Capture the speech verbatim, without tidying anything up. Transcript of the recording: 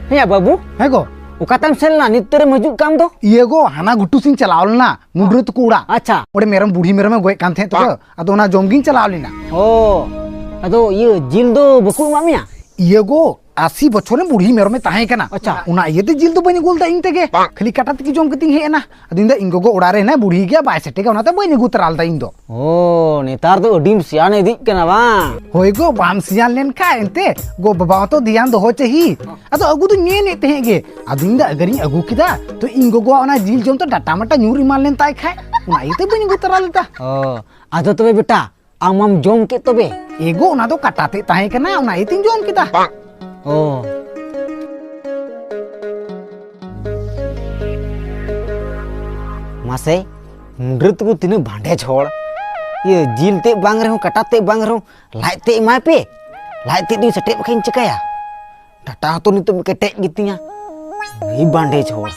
ᱦᱮᱸᱭᱟ ᱵᱟᱹᱵᱩ, ᱦᱮᱸ ᱜᱚ᱾ ᱚᱠᱟᱛᱮᱢ ᱥᱮᱱ ᱞᱮᱱᱟ? ᱱᱤᱛ ᱛᱚᱨᱮᱢ ᱦᱤᱡᱩᱜ ᱠᱟᱱ ᱫᱚ᱾ ᱤᱭᱟᱹ ᱜᱚ, ᱦᱟᱱᱟ ᱜᱷᱩᱴᱩ ᱥᱮᱧ ᱪᱟᱞᱟᱣ ᱞᱮᱱᱟ, ᱢᱩᱰᱨᱟᱹ ᱛᱟᱠᱚ ᱚᱲᱟᱜ᱾ ᱟᱪᱪᱷᱟ᱾ ᱚᱸᱰᱮ ᱢᱮᱨᱚᱢ, ᱵᱩᱲᱦᱤ ᱢᱮᱨᱚᱢᱮ ᱜᱚᱡ ᱠᱟᱱ ᱛᱟᱦᱮᱸᱫ ᱛᱚ, ᱟᱫᱚ ᱚᱱᱟ ᱡᱚᱢ ᱜᱤᱧ ᱪᱟᱞᱟᱣ ᱞᱮᱱᱟ᱾ ᱚ, ᱟᱫᱚ ᱤᱭᱟᱹ, ᱡᱤᱞ ᱫᱚ ᱵᱟᱠᱚ ᱮᱢᱟᱜ ᱢᱮᱭᱟ? ᱤᱭᱟᱹ ᱜᱚ, ᱟᱥᱤ ᱵᱚᱪᱷᱚᱨ ᱨᱮᱱ ᱵᱩᱲᱦᱤ ᱢᱮᱨᱚᱢᱮ ᱛᱟᱦᱮᱸ ᱠᱟᱱᱟ᱾ ᱟᱪᱪᱷᱟ᱾ ᱚᱱᱟ ᱤᱭᱟᱹᱛᱮ ᱡᱤᱞ ᱫᱚ ᱵᱟᱹᱧ ᱟᱹᱜᱩ ᱞᱮᱫᱟ ᱤᱧ ᱛᱮᱜᱮ, ᱠᱷᱟᱹᱞᱤ ᱠᱟᱴᱟ ᱛᱮᱜᱮ ᱡᱚᱢ ᱠᱟᱛᱮᱧ ᱦᱮᱡ ᱮᱱᱟ᱾ ᱟᱫᱚ ᱤᱧ ᱫᱚ ᱤᱧ ᱜᱚᱜᱚ ᱚᱲᱟᱜ ᱨᱮ ᱦᱮᱱᱟᱭ, ᱵᱩᱲᱦᱤ ᱜᱮᱭᱟ, ᱵᱟᱭ ᱥᱮᱴᱮᱜᱟ, ᱚᱱᱟᱛᱮ ᱵᱟᱹᱧ ᱟᱹᱜᱩ ᱛᱚᱨᱟ ᱞᱮᱫᱟ ᱤᱧ ᱫᱚ᱾ ᱚ, ᱱᱮᱛᱟᱨ ᱫᱚ ᱟᱹᱰᱤᱢ ᱥᱮᱭᱟᱱ ᱤᱫᱤᱜ ᱠᱟᱱᱟ ᱵᱟᱝ? ᱦᱳᱭ ᱜᱚ, ᱵᱟᱢ ᱥᱮᱭᱟᱱ ᱞᱮᱱ ᱠᱷᱟᱡ ᱮᱱᱛᱮ ᱜᱚ ᱵᱟᱵᱟ ᱦᱚᱸᱛᱚ ᱫᱷᱮᱭᱟᱱ ᱫᱚᱦᱚ ᱪᱟᱹᱦᱤ᱾ ᱟᱫᱚ ᱟᱹᱜᱩ ᱫᱚᱧ ᱢᱮᱱᱮᱫ ᱛᱟᱦᱮᱸᱫ ᱜᱮ, ᱟᱫᱚ ᱤᱧ ᱫᱚ ᱟᱜᱟᱨᱤᱧ ᱟᱹᱜᱩ ᱠᱮᱫᱟ ᱛᱚ ᱤᱧ ᱜᱚᱜᱚᱣᱟᱜ ᱚᱱᱟ ᱡᱤᱞ ᱡᱚᱢ ᱛᱮ ᱰᱟᱴᱟ ᱢᱟᱴᱟ ᱧᱩᱨ ᱮᱢᱟᱱ ᱞᱮᱱ ᱛᱟᱭ ᱠᱷᱟᱡ, ᱚᱱᱟ ᱤᱭᱟᱹᱛᱮ ᱵᱟᱹᱧ ᱟᱹᱜᱩ ᱛᱚᱨᱟ ᱞᱮᱫᱟ᱾ ᱚ, ᱟᱫᱚ ᱛᱚᱵᱮ ᱵᱮᱴᱟ, ᱟᱢ ᱢᱟᱢ ᱡᱚᱢ ᱠᱮᱫ ᱛᱚᱵᱮ? ᱮᱜᱳ, ᱚᱱᱟ ᱫᱚ ᱠᱟᱴᱟ ᱛᱮᱫ ᱛᱟᱦᱮᱸ ᱠᱟᱱᱟ, ᱚᱱᱟ ᱤᱭᱟᱹᱛᱮᱧ ᱡᱚᱢ ᱠᱮᱫᱟ᱾ ᱚ᱾ ᱢᱟᱥᱮ, ᱢᱩᱰᱨᱟᱹ ᱛᱟᱠᱚ ᱛᱤᱱᱟᱹᱜ ᱵᱷᱟᱸᱰᱮᱡ ᱦᱚᱲ᱾ ᱤᱭᱟᱹ, ᱡᱤᱞ ᱛᱮᱫ ᱵᱟᱝ ᱨᱮᱦᱚᱸ, ᱠᱟᱴᱟ ᱛᱮᱫ ᱵᱟᱝ ᱨᱮᱦᱚᱸ, ᱞᱟᱡ ᱛᱮᱫ ᱮᱢᱟᱭ ᱯᱮ᱾ ᱞᱟᱡ ᱛᱮᱫ ᱫᱚᱧ ᱥᱮᱴᱮᱡ ᱵᱟᱠᱷᱟᱱ ᱤᱧ ᱪᱤᱠᱟᱹᱭᱟ? ᱰᱟᱴᱟ ᱦᱚᱸᱛᱚ ᱱᱤᱛᱚᱜ ᱠᱮᱴᱮᱡ ᱜᱮᱛᱤᱧᱟ᱾ ᱟᱹᱰᱤ ᱵᱷᱟᱸᱰᱮᱡ ᱦᱚᱲ᱾